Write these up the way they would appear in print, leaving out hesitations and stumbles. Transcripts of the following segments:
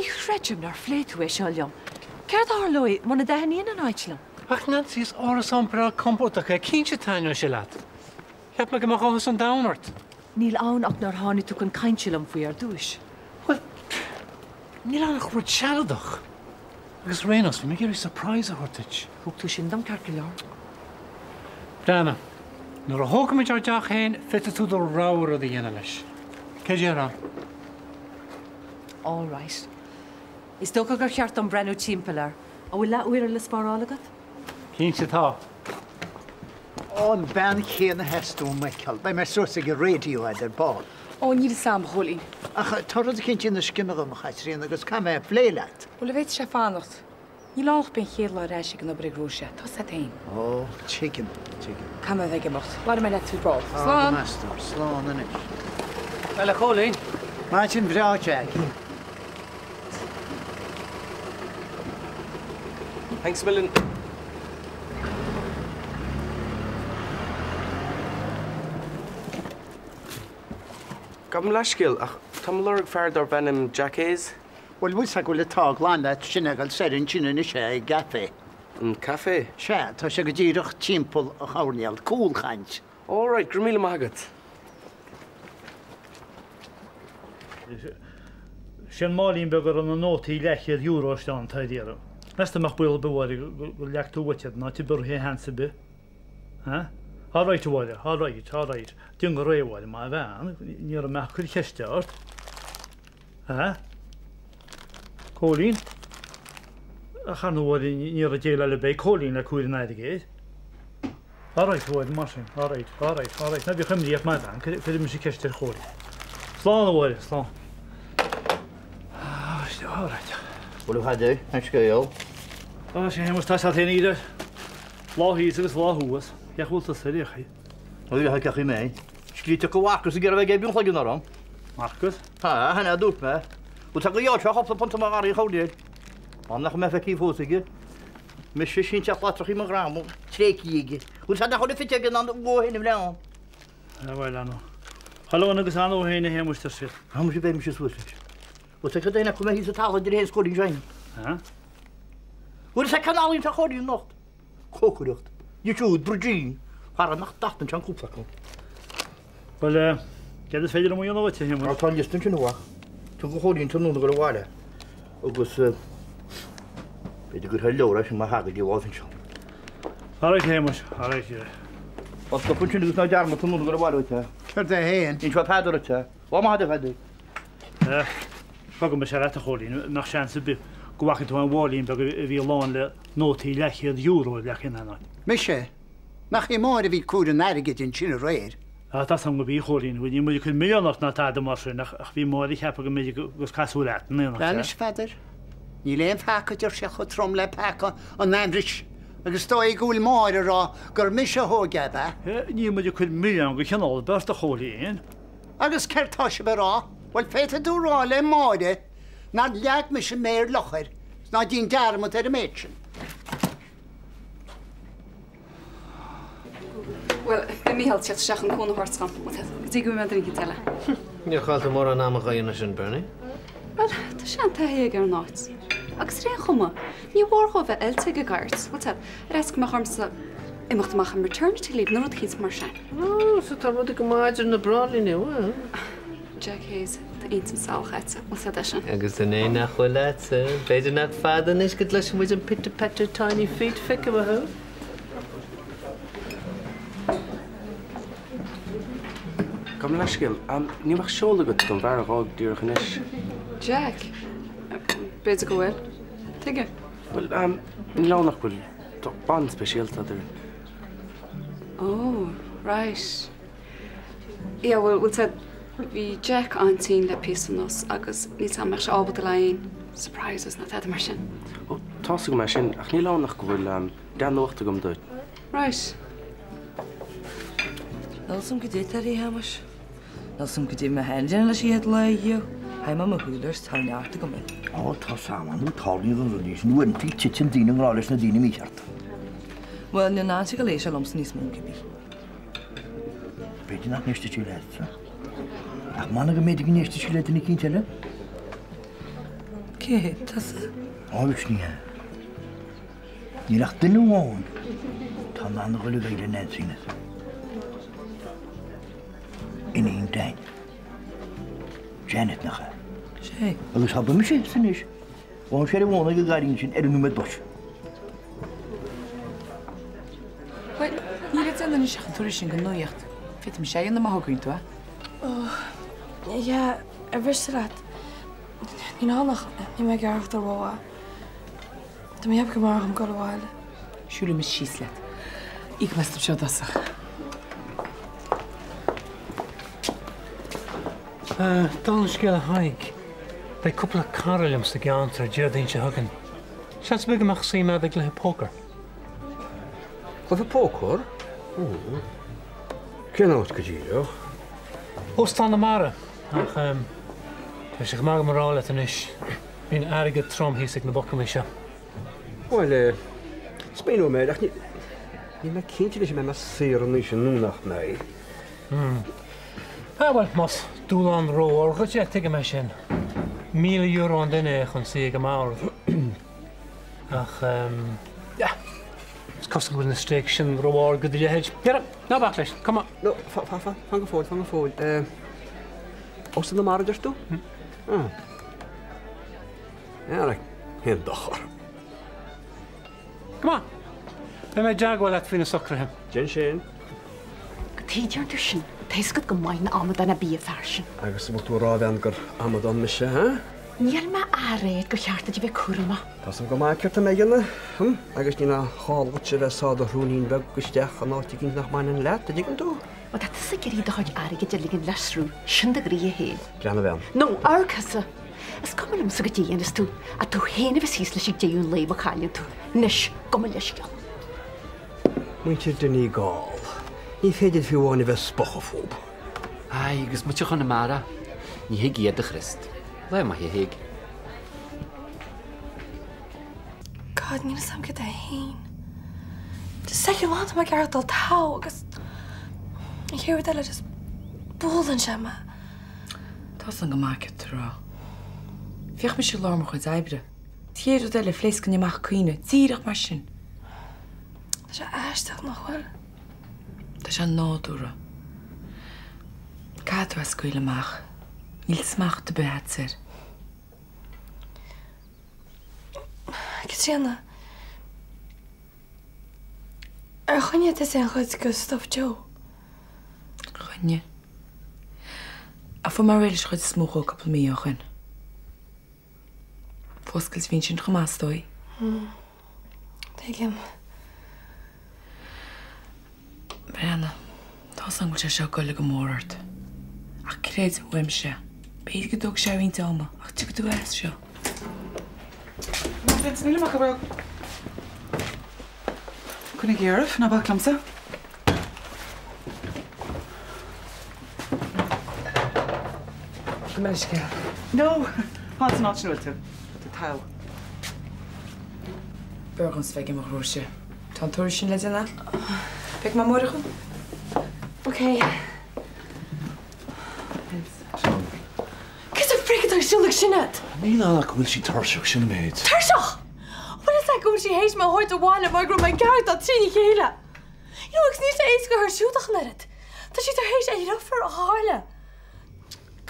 Ní chreidim nár phléigh tú é seo liom. Céard a tharlóidh muna dtaitníonn an áit liom? Ach Nancy, is árasán breá compordach é, cinnte taitneoidh sé leat. Cheap mé go mbeadh áthas an domhain ort. Níl ann ach nár tháinig tú chun cainte liom faoi ar dtúis. Bhuel, níl ann ach rud sealadach. Agus ar aon nós, bhí mé ag iarraidh surprise a thabhairt duit. Thug tú sin dom ceart go leor. Breathnaigh, nuair a thógfaimid ár dteach féin, féadfaidh tú do rogha rud a dhéanamh leis. Céard a déarfá? All right. Is dócha gur cheart dom breathnú timpeall air. An bhfuil leath uaire le spáráil agat? Cinnte tá. Ó, an bhean chéanna a theastaigh uaim a fheiceáil. Beidh mé suas ag an raidió a'd ar ball. Ó, níl 'fhios a'm, a Chóilín. Ach tá rud eicínt ina scian agam, a Chaitríona, agus caithfidh mé a phlé leat. Bhuel, an bhféadfadh sé fanacht? Níl ann ach b'é an chéad lá ar ais ag an obair ag Róise. Tá 'fhios a'd fhéin. Ó, tuigim, tuigim. Caithfidh mé a bheith ag imeacht. Labhróidh mé leat ar ball. Tá go Slán! maith, a stór. Slán anois. Bhuel, a Chóilín. Maidin bhreá, Jack. Thanks a million. Gabh mo leithscéal, ach táim ag lorg fear darb ainm Jack Hayes. Bhuel, bhfuil 's a'd go bhfuil an t-ádh glan leat, sin é ag dul soir ansin anois é, ag an gcaife. An caife? Sea, tá sé go díreach timpeall an choirnéil, cúlchaint. All right, go raibh míle maith agat. Sé an máilín beag a raibh na nótaí leathchéad euro istigh ann atá ar iarraidh. Meas tú an mbeadh baol ar bith, a Mháire, gur leag tú uait iad, ná tiubharfaidh a sheans ar bith? Ha? All right, a Mháire, all right, all right. Déan go réidh, a Mháire, maith a bhean, ní raibh mé ach ag cur ceiste ort. Ha? Cóilín? Ach ar ndóigh, ní raibh déileáil ar bith ag Cóilín le cúir an airgid. Alright, a Mháire, mar sin. Alright, alright, alright. Ná bíodh imní ort, maith a bhean. Cuirfidh mise ceist ar Chóilín. Slán, a Mháire, slán. Alright. Bhuel, a Pheadair, an scéal? Á, sea, a Shéamuis, tá sé féin idir lá thíos agus lá thuas. Cén chaoi a bhfuil tusa ar aon chaoi? Ó, cén chaoi mé. Scríte go Mharcas ag iarraidh bheith ag oibriú an chloigeann orm. Marcas? Ha, chan ea a dúirt mé. Bhuel, tá go gheobhaidh sé chúpla punt ó Gharraí Chóilín. An nach mbeidh feicthe fós aige? Mise sínte latrachaí mo dhroim tréigthe aige. Bhfuil sé nach bhfuil a fite aige ná an bhó féin a bhreith ann? Ah bhuel, ah no. Chuile dhuine agus a anó féin a Shéamuis, ar siad. Ah muise beidh mise suas leis. Bhfuil sé cad é nach mbeidh thíos sa talamh idir é is Cóilín Seáin? Ah? Bhfuil sé cad ealaín tá Cóilín anocht? Cócaireacht. Ní siúd, Bridín. Fara nach dtachtann sé an cúpla acu. Bhuel, céard is féidir liom a dhéanamh dhuit, a Shéamuis? Tá an liosta ansin, a mhac. Tabhair do Chóilín tráthnóna ag dul abhaile. Agus b'fhéidir gur thar leor é sin má thagann dí láimh anseo. Alright, a Shéamuis, alright, yeah. Tá stop ansin agus ná dearmad tráthnóna ag dul abhaile dhuit, é. Céard é féin? Inseoidh Peadar duit é. Lá maith duit, a Pheadair. Eh, fágfaidh mise leat, a Chóilín, an mbeadh seans ar bith go bhfaca tú aon mháilín beag a bhí lán le nótaí leathchéad euro leagtha in aon áit. Mise? Nach í Máire a bhí ag cur an airgid ansin aréir? Á, tá 's agam gurb í, a Chóilín. Bhuel, níl muid ag cur milleán ort ná tada mar sin, ach bhí Máire ag ceapadh go mb'fhéidir gur casadh leat in aon áit. Anois, a Pheadair, níl aon pheaca, a deir sé, chomh trom le peaca an aimhris, agus is dóigh go bhfuil Máire ag rá gur mise a thóg é, ab ea? Níl muid ag cur milleán de chineál ar bith ort, a Chóilín. Agus céard tá sibh a rá? Bhuel, féadfaidh tú a rá le Máire nár leag mise méar fhliuch air, 's ná déan dearmad ar an méid sin. Bhuel, beidh Mícheál ag teacht isteach chun cúnamh a thabhairt dom. Go dtí go bhfaighidh mé duine éicint eile. Níor chaill tú mórán ama dhá dhéanamh sin, Bernie. Bhuel, tá seantaithí aige ar an áit. Agus ar aon chuma, ní mhór dhó a bheith oilte ag an gcairt. Bhfuil a fhios a'd, ar fhaitíos go mbeadh ormsa imeacht amach ar maternity leave nó rud eicínt mar sin. Ó, so tá rudaí go maith idir na bráillíní, bhuel. Jack Hayes, tá intinn salach a'dsa, bhfuil a fhios a'd é sin. Agus an é nach bhfuil a'dsa, b'fhéidir nach fada anois go gcloisfidh muid an pitter patter tiny feet, feicfidh mé thú. Gabh mo leithscéal, ní bheadh seoladh agat don bhfear a dh'fhág díreach anois? Jack? B'fhéidir go bhfuil. Tuige? Bhuel, níl ann ach go bhfuil, tá bond speisialta eadrainn. Oh, right. Yeah, bhuel, bhfuil a fhios a'd, bhí Jack an-tinn le píosa anuas agus níl 's a'm an mbeadh sé ábalta le aon surprises ná tada mar sin. Ó, tá's agam é sin, ach níl ann ach go bhfuil dea-nuacht agam duit. Right. Níl 's a'm goidé atá uirthi, a Shéamais. Níl 's a'm goidé mé féin a déanamh leis an chéad lá a dhiaidh. Chaith mé mo shúil air 's tá neart agam air. Ó, tá 's a'm, nó tarlaíonn an rudaí sin, uaireanta titeann daoine i ngrá leis na daoine míchearta. Bhuel, níl Nancy ag dul éisteacht liomsa níos mó, cibé. B'fhéidir nach n-éistfidh sí leatsa. Ach m'anam go mb'fhéidir go n-éistfidh sí le duine eicínt eile. Cé tusa? Á bhuel ní hea. Níl ach duine amháin atá in ann a dhul ar aghaidh le Nancy anois. Iníon Dan. Janet, nach ea? Sé. Agus abair mise anois, ghabhann sé ar a mhóna ag an gcailín sin ar an nóiméad boise. Bhuel, níl le déanamh anois ach an tuairisc sin don nuacht. Féadfaidh mise é a dhéanamh má thograíonn tú é. Ó, yeah, ar mhiste leat? Níl ann ach níl mé ag aireachtáil rómhaith. Tá mé ag ceapadh go mb'fhearr dhom dul abhaile. Siúlfaidh mise síos leat. Íocfaidh mé as seo i dtosach. Dála an scéil a Thaidhg, beidh cúpla cara liom sa gceantar Déardaoin seo chugainn. Seans ar bith go mbeadh suim agat i gcluiche pócair. Cluiche pócair? Cén áit go díreach? Óstán na Mara, ach tá sé chomh maith agam a rá leat anois, bíonn airgead trom thíos ag na bocamaí seo. Bhuel, smaoineoidh mé air, ach níl mé cinnte anois an mbeidh mé saor an oíche sin nó nach mbeidh. Ah, bhuel, más dúshlán rómhór dhuit é, tuigim é sin. €1,000 an duine é chun suí ag an mbord. Ach, yeah, is cosúil go bhfuil na stakes sin ró-ard do do leithéid. Here, ná bac leis, come on. No, fan, fan, fan, fan go fóill, fan go fóill. Óstán na Mara, deir tú? Ah. Yeah, cén dochar. Come on! Beidh mé i dteagmháil leat faoi na socruithe. Déan sin. Cad chuige a deireann tú sin? Tá fhios agat go maith nach amadán ar bith an fear sin. Agus an bhfuil tú ag rá a bhean gur amadán mise, ha? Níl mé á rá gur cheart duit a bheith cúramach. Tá 'fhios a'm go maith céard tá mé a dhéanamh, hum, agus níl aon chall dhuit a bheith ag sá do shrúinín beag isteach in áit eicínt nach mbaineann leat, a dtuigeann tú? Má tá tusa ag iarraidh do chuid airgid a ligean le sruth, sin do ghnoithe féin. Breathnaigh a bhean. No, amharc thusa! Is cuma liomsa goidé a dhéanfas tú, ach tú féin a bheas thíos leis ag deireadh an lae má chailleann tú. Anois, gabh mo leithscéal. Muintir Donegal. Ní féidir fiú amháin a bheith spochadh fúb. Aye, agus muintir Chonamara. Ní thig iad a Chríost. Lá maith a Thaidhg. God, níl 'fhios a'm céard é féin. Just soicind amháin tá mé ag aireachtáil togha agus an chéad rud eile just buaileann sé mé. Tá 'fhios a'm go maith céard tá tú a rá. Bhíodh mise i lár mo chuid oibre. An chéad rud eile, phléascfainn amach ag caoineadh, díreach mar sin. Tá sé aisteach, nach bhfuil? Tá sé nádúrtha. Caithfidh tú é a scaoileadh amach. Níl smacht ar bith agat air. Caitríona, ar choinnigh tusa aon chuid de stuif Joe? Choinnigh. Ach fuair mé réidh leis an chuid is mó dhó cúpla mí ó shoin. Fuascailt a bhí ansin chomh maith, is dóigh. Tuigim. Breathnaigh, tá 'fhios a'm go bhfuil sé seo ag goil go mór ort. Ach creid uaimse, b'fhéidir go dtógfaidh sé roinnt ama, ach tiocfaidh tú as seo. Vince, nílim ach a rá. Coinnigí oraibh, ná bac liomsa. Gabh mo leithscéal. No, fan san áit sin a bhfuil tú. Tá tú togha. B'fhearr dhomsa bheith ag imeacht a Róise. Tá an tuairisc sin le déanamh. Feicfidh mé amárach thú. Ok. Cad sa fric atá ar siúl ag Sinéad? Níl ann ach go bhfuil sí tuirseach, sin an méid. Tuirseach? Bhfuil fhios agat go bhfuil sí théis mé a thabhairt abhaile mar go raibh mé ag aireachtáil trína chéile? You know, agus níl sé éasca uirthi siúd ach an oiread. Tá sí tar éis a dheirfiúr a chailleadh.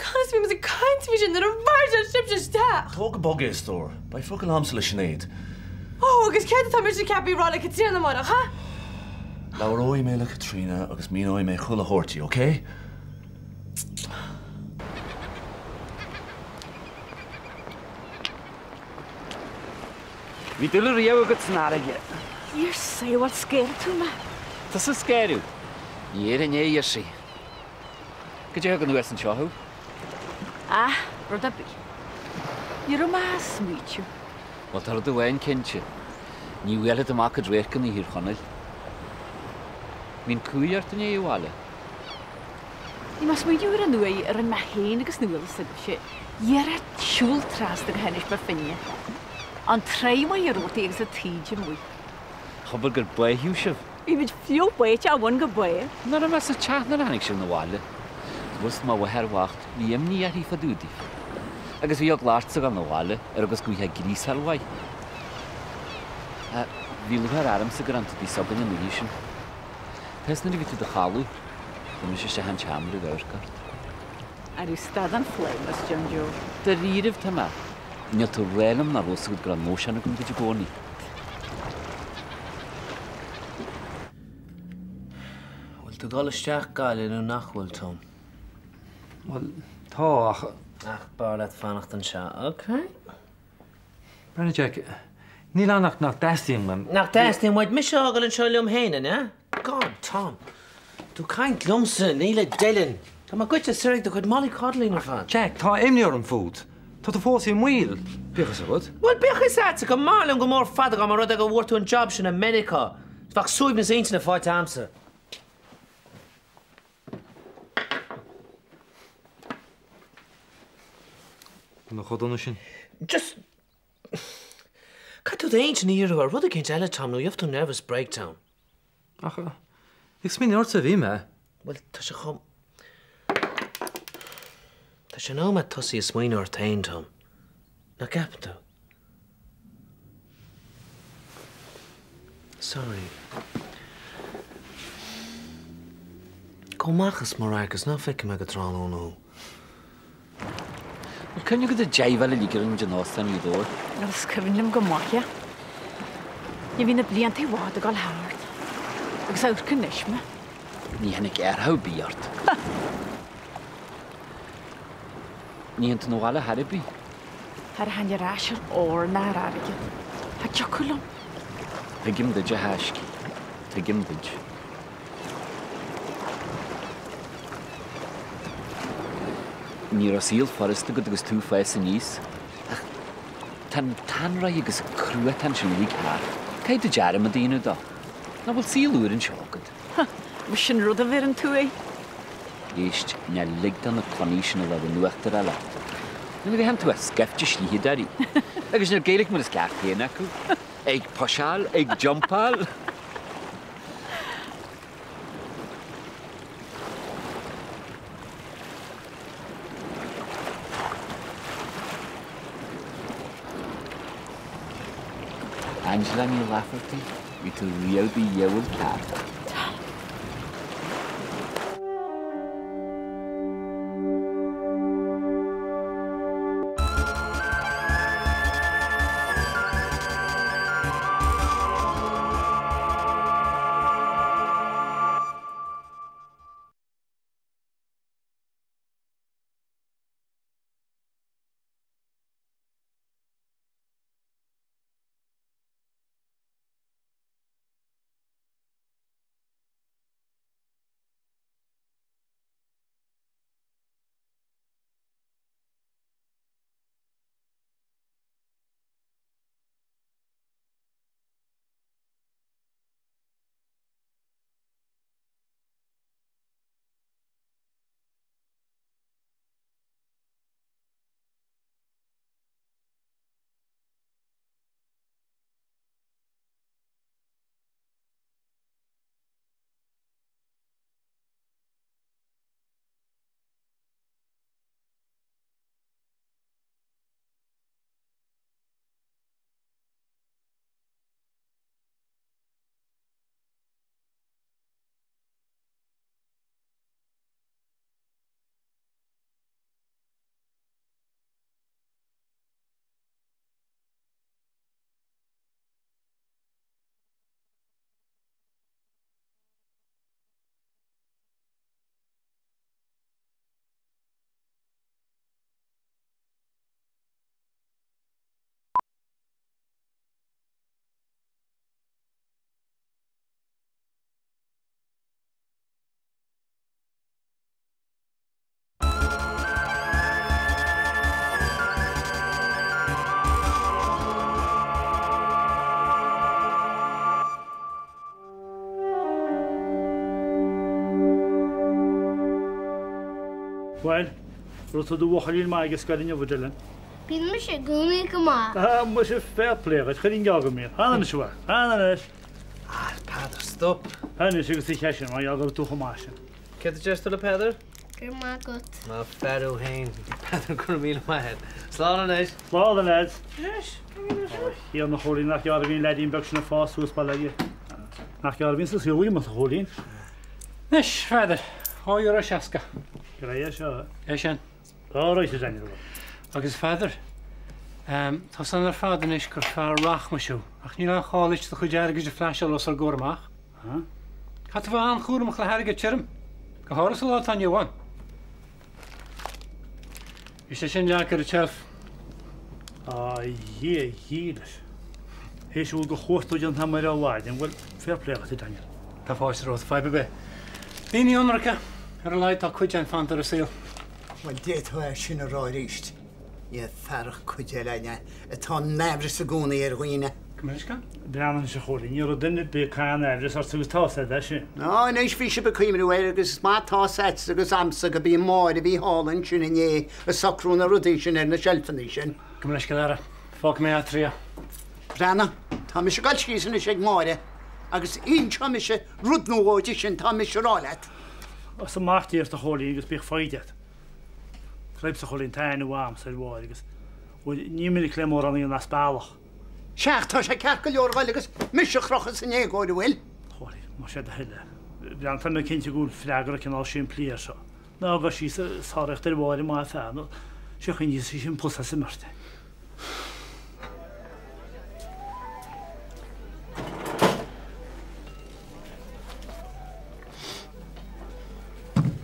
Conas bhí muid ag caint faoi sin nuair a mhairseáil sibhse isteach? Tóg go bog é, a stór. Beidh focal a'msa le Sinéad. Ó, agus céard atá mise ceaptha a rá le Caitríona amárach, ha? Labhróidh mé le Caitríona agus míneoidh mé chuile shórt di, ok? Bhí dúil riamh agat san fharraige. Níor sábháil scaoil tú mé. Tusa a scaoileadh. Ní déarfainn é, a sí. Cad é a thug anuas anseo thú? Ah, rud ar bith. Ní raibh mé ach ag smaoitiú. Bhuel, tá rud amháin cinnte. Ní bhuailfead amach i radharcanna Thír Chonaill. Bíonn cumhaidh ort i ndiaidh abhaile. Bhí mé ag smaoineamh ar an uair a rinne mé féin agus Nuala s'agaibhse iarracht siúl trasna go hInis Bó Finne. An tráigh amuigh ar rótaí agus an taoide amuigh. Abair gur báitheadh sibh. Bhí muid fliuch báite ó bhun go barr. Nach raibh mé sa teach nuair a tháinig sibh 'na bhaile. Bhfuil 'fhios a'd mo mháthair bhocht, bhí imní uirthi fá dtaobh daoibh. Agus bhí eagla ortsa a ghabháil 'na bhaile ar agus go bhfaighfeá gríosáil mhaith. Bhí lúcháir ormsa go raibh an t-éadaí s'againne an oíche sin. Tá fhios nuair a bhí tú i do chodladh, chuaigh mise isteach an tseomra ag amharc ort. An raibh stad an phléimeas, John Joe? Dáiríribh tá mé. Níl tú ag rá liom nach raibh fhios agat go raibh nóisean agam duit i gcónaí. Bhfuil tú ag dul isteach Gaillimh nó nach bhfuil, Tom? Bhuel, tá, ach. Ach b'fhearr leat fanacht anseo, ok? Breathnaigh Jack, níl ann ach nach dteastaíonn uaim. Nach dteastaíonn uait mise a fhágáil anseo liom féin, an ea? God, Tom, tú ag caint liomsa, ní le Dylan. Tá mé goite soir ag do chuid mollycoddling ar fad. Jack, tá imní orm fút. Tá tú fós i mbaol, bíodh fhios agat. Bhuel, bíodh fhios a'dsa go mb'fhearr liom go mór fada dá mba rud é go bhfuair tú an job sin i Meiriceá. Bheadh suaimhneas intinne faighte a'msa. An chomh dona sin? Just, caithfidh tú d'intinn a dhíriú ar rud eicínt eile, Tom, nó gheobhaidh tú nervous breakdown. Ach, ag smaoineamh ortsa a bhí mé. Bhuel, tá sé chomh, tá sé in am a'd tosaí ag smaoineamh ort féin, Tom. Nach gceapann tú? Sorry. Gabh amach as mo radharc is ná feicfidh mé go tráthnóna thú. Bhfuil cuimhne agat an diabhal uilig a rinne muid in Óstán Ghaoth Dobhair? Is cuimhin liom go maith é. Ní bhíonn na blianta i bhfad ag dul thart. Agus amharc anois mé. Ní tháinig athrú ar bith ort. Ní théann tú 'na bhaile chor ar bith. Char théinn ar ais ar ór ná ar airgead. Cha dtiocfadh liom. Tuigim duid, a thaiscidh. Tuigim duid. Ní raibh saol furasta agat agus tú ag fás aníos. Ach tá an t-anraith agus an cruatan sin uilig thart. Caithfidh tú dearmad a dhéanamh dó. Nach bhfuil saol úr anseo agat? Ha! Bhuel sin rud a bheireann tú é. Éist, ná lig do na connaí sin an lámh in uachtar a fháil ort. Nuair a bheann tú as scaifte slítheadóirí. Agus níl Gaeilge mar is ceart féin acu. Ag puiseáil, ag jumpáil. Angela Ní Laifeartaigh, bhí tú riamh do dhiabhal ceart. Bhuel, raibh tú i do bhuachaillín maith ag an scoil inniu, a Dylan? Bíonn mise i gcónaí go maith. Ah, muise fair play dhuit, chuir an geall go mír. Fan anois, a mhac, fan anois. Ah, Peadar, stop. Anois agus a cheist sin, mar gheall go raibh tú chomh maith sin. Céard a deir tú le Peadar? Go raibh maith agat. Maith fear thú féin, Peadar, go raibh míle maith agat. Slán anois. Slán a leaids. A Thiarna a Chóilín, nach gearr a bhí an leaidín beag sin ag fás suas, bail ó Dhia. Nach gearr a bhíonns an saol uaim, a Chóilín. Anois, Pheadair, €2.60. Grá é seo. É sin. All right, a Daniel. Agus Pheadair, tá 's againn ar fad anois gur fear rachmais thú, ach níl aon chall duit do chuid airgid a flasháil os ár gcomhair amach. Caithfidh tú bheith an-chúramach le hairgead tirim, go háirithe sa lá atá inniu ann. Bhí sé sin leagtha ar an tseilf. A Dhia dhílis. Théis a bhfuil de chuartú déanta agam ar a laghad, an bhfuil fair play agat, a Daniel. Tá fáilte romhat, fadhb ar bith. Daoine ionraice, ar a laghad tá cuid againn fanta ar an saol. Bhuel, d'fhéadfá é sin a rá arís. Níl fearacht cuid eile againne atá in aimhreas i gcónaí ar dhaoine. Go minic an? Breathnaigh anois a Chóilín, ní raibh duine ar bith ag caitheamh aon aimhreas ort agus tá's a'd é sin. Á, anois bhí sibh ag cuimhniú air agus is maith tá's a'dsa agus a'msa go b'í Máire a bhí thall ansin inné ag socrú na rudaí sin ar na seilfeanna sin. Gabh mo leithscéal a fheara, fágfaidh mé eatarthu. Breathnaigh, tá mise ag dul síos anois ag Máire agus inseoidh mise rud nó dhó di sin, tá mise a rá leat. Is amach díreach a Chóilín agus bíodh foighid agat. Creidmse a Chóilín, tá aithne mhaith a'msa ar Mháire agus, bhuel, ní minic léi mórán a dhéanamh as bealach. Sea, tá sé ceart go leor a dhul agus mise a chrochadh san éagóir, an bhfuil? Chóilín, más é do thoil é. Breathnaigh, tá mé cinnte go bhfuil freagra cineál simplí air seo. Ná gabh síos ag sáraíocht ar Mháire maith fear, nó sé choinníos sí sin pus as an mbeirt é.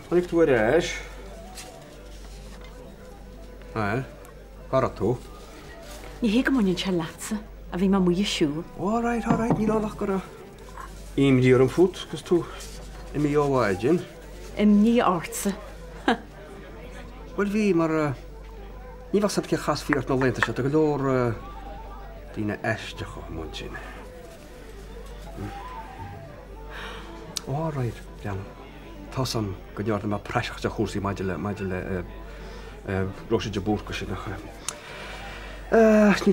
Tháinig tú ar ais. Á, cá raibh tú? Ní hé go mbaineann sé leatsa, a bhí mé amuigh ag siúl. All right, all right, níl ann ach go raibh imní orm fút agus tú imithe ó mhaidin. Imní ortsa. Bhuel bhí, mar ní bheadh 's agat cé chasfaí ort na laethanta seo, tá go leor daoine aisteacha amuigh ansin. Oh all right, breathnaigh, tá's a'm go ndearna mé praiseach de chúrsaí maidir le, maidir le Róise de Búrca sin ach níl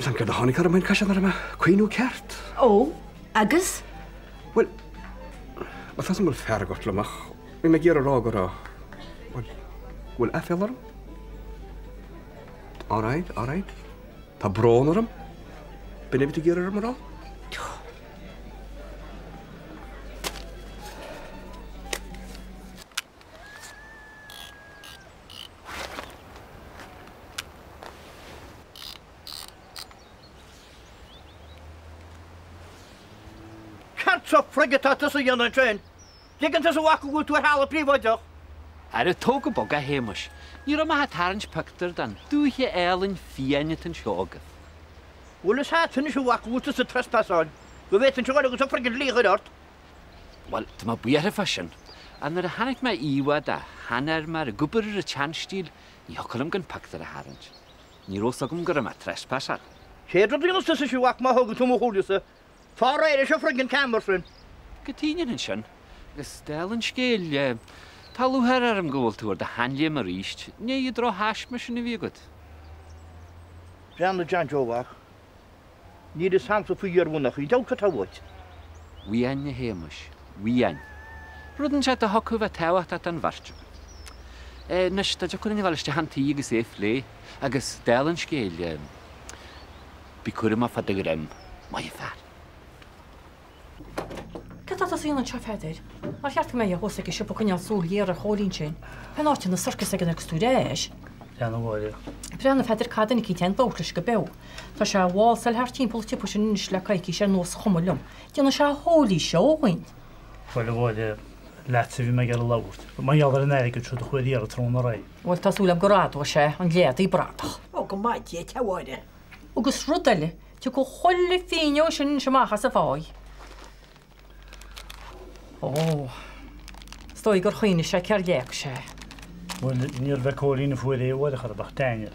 's a'm céard a tháinig orm, caithfidh sé nach raibh mé ag cuimhniú ceart. Ó, agus? Bhuel, tá's a'm go bhfuil fearg ort liom ach bhí mé ag iarraidh a rá go raibh, bhuel, go bhfuil aiféala orm. All right, all right. Tá brón orm. B'in é a bhí tú ag iarraidh orm a rá? Céard sa frig atá tusa a dhéanamh ansin? Dtuigeann tusa a mhac go bhfuil tú ar thalamh príobháideach? Ara tóg go bog é, a Shéamais. Ní raibh mé ach ag tarraingt pictiúr den dúiche álainn fiáin atá anseo agaibh. Bhfuil fhios a't anois a mhac go bhfuil tusa ag trespassáil, go bhféadfainnse a ghoil agus an friggin dlí a chur ort? Bhuel, tá mé buartha fá sin. Ach nuair a chonaic mé íomhá de sheanfhear mar ag obair ar an tseanstíl, ní thiocfadh liom gan pictiúr a tharraingt. Ní raibh fhios agam go raibh mé ag trespassáil. Céard rud a dhéanfas tusa a mhac má thógann tú mo shúilese? Fá réir leis an friggin camera sin. Go t-ionann sin agus dála an scéil, tá lúcháir orm go bhfuil tú ar do sheanléim arís, i ndiaidh an droch-thaisme sin a bhí agat. Breathnaigh a John Joe a mhac. Níl fhios a'msa faoi iar-bhunach í, deabhal cad tá uait. Uainn, a Shéamais, uainn. Rud inteacht a thiocfadh a bheith tábhachtach don bheirt againn. Anois, dá dtiocfadh linn a dhul isteach an tí agus é a phlé, agus dála an scéil, Bí cúramach fá do dhroim, maith an fear. Cad tá tusa a dhéanamh anseo, a Pheadair? Nár cheart go mbeifeá thuas ag an siopa ag coinneáil súil ghéar ar Chóilín sin? Fén áit ina sorcas aige agus tú ar ais. Breathnaigh a Mháire. Breathnaigh, a Pheadair, cad duine eicínt é an dóch leis go beo. Tá sé ag válsáil thart timpeall an tsiopa sin anois le coicís ar nós chuma liom. Déanfaidh sé holy show dhúinn. Bhuel, a Mháire, leatsa a bhí mé ag iarraidh labhairt. Mar gheall ar an airgead seo do chuaigh ar iarraidh tráthnóna aréir. Bhuel, tá súil agam gur admhaigh sé an léadaí bradach. Ó, go maith Dia duit, a Mháire. Agus rud eile, tiocfaidh chuile phingin dhó sin anois amach as a pháigh. Ó, is dóigh gur chuimhnigh sé cér leag sé. Bhuel, níorbh é Cóilín a fuair é, a Mháire, ach Daniel.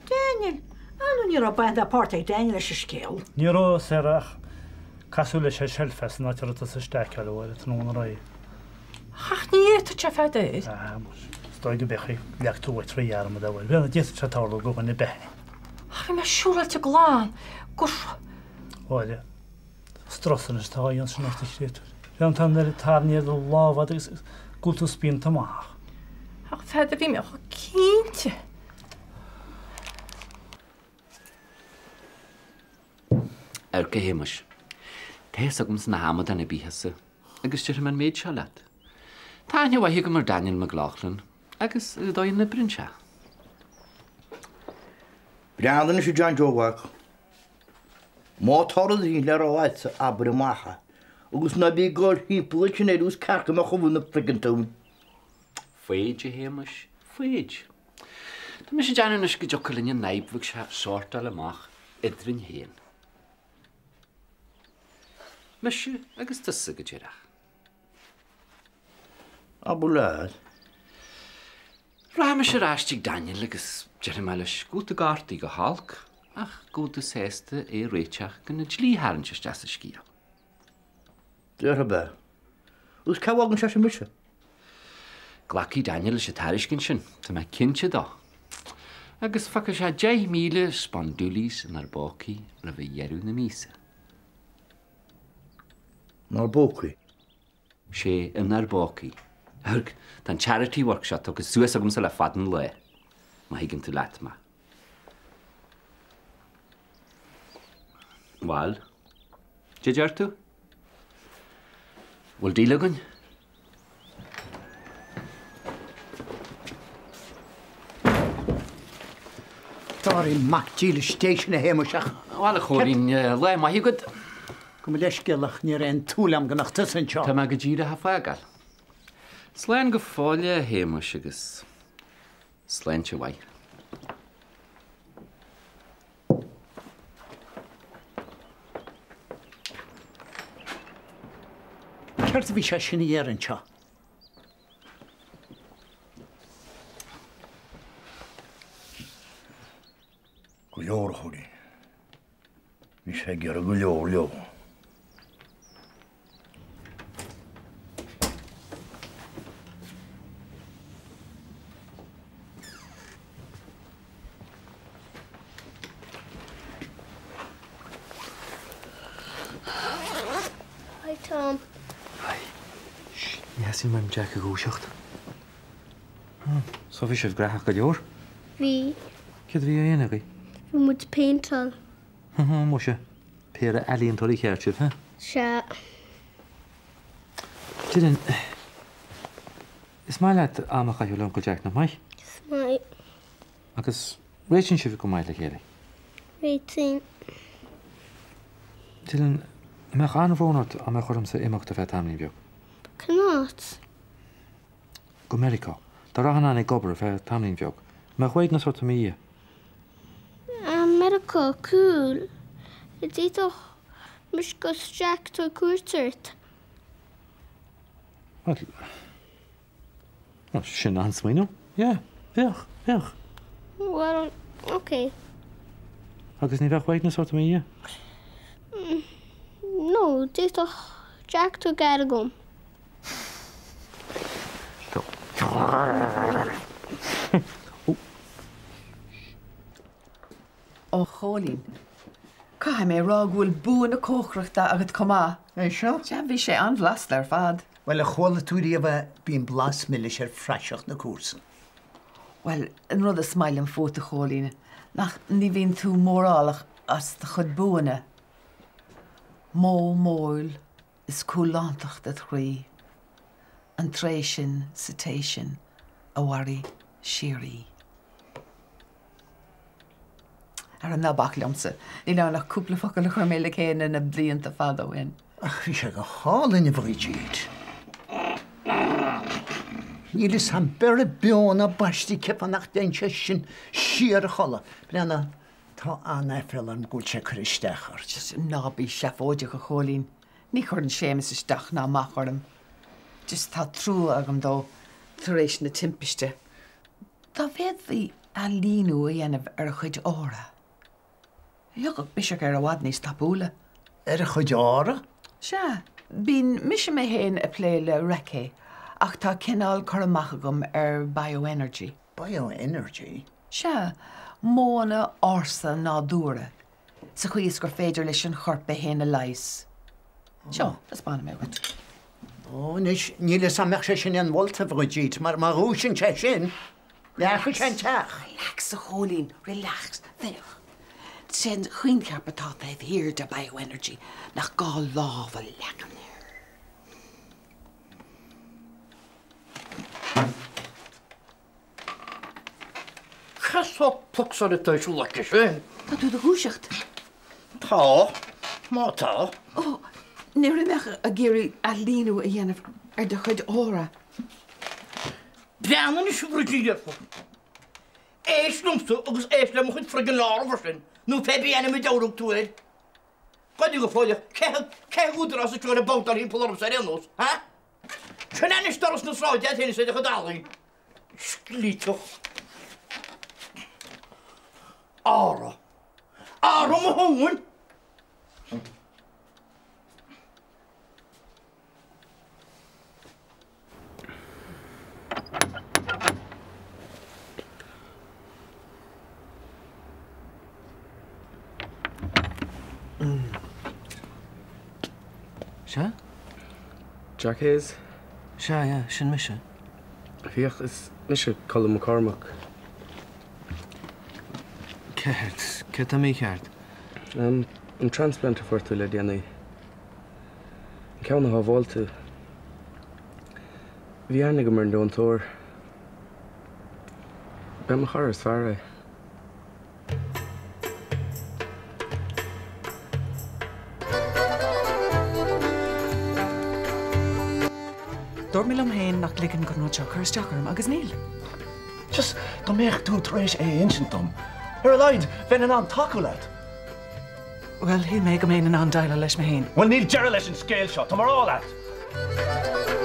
Daniel? Ah, nó ní raibh baint ná páirt ag Daniel leis an scéal. Ní raibh, Sarah, ach casadh leis ar seilf é san áit a raibh tusa ag staiceáil, a Mháire, tráthnóna aréir. Ach ní fhéadfadh sé a Pheadair. Ah, muis, is dóigh go b'é leag tú uait trí dhearmad é, a Mháire. Bhuel, d'fhéadfadh sé tarlú do dhuine ar bith. Ach bhí mé siúráilte glan gur. Mháire, strus anois atá á dhéanamh sin ort a chréatúir. Bhean tá an oiread tairní ar do lámha agat agus go bhfuil tú spíonta amach. Ach n'fheadar, bhí mé chomh cinnte. Amharc, a Shéamais. Tá fhios agamsa nach amadán ar bith thusa, agus déarfaidh mé an méid seo leat. Tá aithne mhaith agam ar Daniel McLaughlin agus ar an dóigh a n-oibríonn sé. Breathnaigh anois a John Joe Mhac. Má tá rud éigin le rá agatsa, abair amach é. Agus ná bí ag gabháil thimpeall ansin ar nós cearca a mbeadh ubh ina chloigeann tinn. Foighid, a Shéamais, foighid. Tá mise ag déanamh anois go dtiocfadh linn an fhadhb bheag seo a shórtáil amach eadrainn féin. Mise agus tusa go díreach. Abair leat. Rachaidh mise ar ais tigh Daniel agus déarfaidh mé leis go bhfuil tú gortaithe go holc ach go bhfuil tú sásta é a réiteach gan an dlí a tharraingt isteach sa scéal. Déarfaidh é. Agus cá bhfágann sé sin mise? Glacfaidh Daniel leis an tairiscint sin, tá mé cinnte dó. Agus fágfaidh sé 10,000 spondoolies inár bpócaí roimh dheireadh na míosa. Inár bpócaí? Sé, inár bpócaí. Amharc, tá an charity work seo tugtha suas agamsa le fada an lá, má thuigeann tú leat mé. Bhail, cad é deir tú? Bhfuil deal againn? Dáiríre mac dílis Dé sin a Shéamais ach. Bhail a Chóilín, lá maith agat. Gabh mo leithscéal ach ní raibh aon tsúil agam go mbeadh tusa anseo. Tá mé go díreach ag fágáil. Slán go fóill a Shéamais agus sláinte mhaith. Céard a bhí sé sin a iarraidh anseo? Go leor, a Chóilín. Bhí sé ag iarraidh go leor, leor. Hi Tom. Hi. Shh, ní theastaíonn uaim Jack a dhúiseacht. So bhí sibh graitheach go leor? Bhí. Céard a bhí á dhéanamh agaibh? Bhí muid ag péinteáil. Muise, péire ealaíontóirí ceart sibh, ha? Sea. Dylan, is maith leat am a chaitheamh le Uncail Jack, nach maith? Is maith. Agus réitíonn sibh go maith le chéile? Réitíonn. Dylan, an mbeadh an-bhrón ort dá mbeadh ormsa imeacht ar feadh tamaillín beag? Cén áit? Go Meiriceá. Dá rachainn ann ag obair ar feadh tamaillín bheag, an mbeadh uaigneas ort i mo dhiaidh? Meiriceá, cool. D'fhéadfadh mise agus Jack tabhairt cuairt ort. Bhuel, sin an-smaoineamh. Yeah, bheadh, bheadh. Bhuel, ok. Agus ní bheadh uaigneas ort i mo dhiaidh? No, d'fhéadfadh Jack tabhairt aire dhom. Ó Chóilín, caithfidh mé a rá go bhfuil bua na cócaireachta agat chomh maith. É seo? Sea, bhí sé an-bhlasta ar fad. Bhuel, ar chuala tú riamh é, bíonn blas milis ar phraiseach na comharsan. Bhuel, an rud is maith liom fút, a Chóilín, nach ní bhíonn tú mórálach as do chuid buanna. Modh móil Is cúlántacht id chroí, an tréith sin sa té sin a mhairfidh síoraí. Ara ná bac liomsa, níl ann ach cúpla focal a chuir mé le chéile na blianta fada ó shin. Ach bhí sé go hálainn, a Bhrídín. Níl fhios a'm beireadh beo ná baistí cén fáth nach dtéann sé sin siar a chodladh. Breathnaigh, tá an-aiféala orm go bhfuil sé ag cur isteach ort. Ná bí seafóideach, a Chóilín. Ní chuireann Séamus isteach ná amach orm. Just tá trua agam dó tar éis na timpiste. Dá bhféadfaí ailíniú a dhéanamh ar a chuid aura, thiocfadh biseach air i bhfad níos tapúla. Ar a chuid aura? Sea. Bíonn mise mé féin ag plé le Reiki ach tá cineál cur amach agam ar bioenergy. Bioenergy? Sea, modhanna ársa nádúrtha sa chaoi is gur féidir leis an chorp é féin a leigheas. Seo, taispeánfaidh mé dhuit. Ó, anois, níl 'fhios a'm mbeadh sé sin inmholta, a Bhridget, mar má dhúisíonn sé sin, leáfaidh sé an teach. Relax, a Chóilín, relax. Féach, sé an coincheap atá taobh thiar de bioenergy nach gá lámh a leagan air. Cén sórt plucsáil atá ar siúl aici sin? Tá tú i do dhúiseacht. Tá, má tá. Ó, ní raibh mé ach ag iarraidh ailíniú a dhéanamh ar do chuid aura. Breathnaigh anois a Bhridín ar fad. Éist liomsa agus éist le mo chuid friggin lámha sin, nó pé bí ainm a dtabharfaidh tú air. Goidé go fóilleach, cé cé údarás a tseoil ag babhtáil thimpeall ormsa ar aon nós, ha? Sin anois doras na sráide a't féin is ar do chuid ealaín. Sclíteach. Aura. Aura mo thóin! Sea? Jack Hayes? Sea, yeah, sin mise. Féach, is mise Colm McCormack. Céard? Céard tá mícheart? An transplant a fuair tú le déanaí. An ceann a shábháil tú. Bhí aithne agam ar an deontóir. B'é mo chara is fearr é. Dúirt mé liom féin nach ligfinn don rud seo cur isteach orm agus níl. Just dá mbeadh tú tar éis é a insint dom, ar a laghad bheinn in ann tacú leat. Bhuel, shíl mé go mbeinn in ann déileáil leis mé féin. Bhuel, níl deireadh leis an scéal seo, tá mé a rá leat!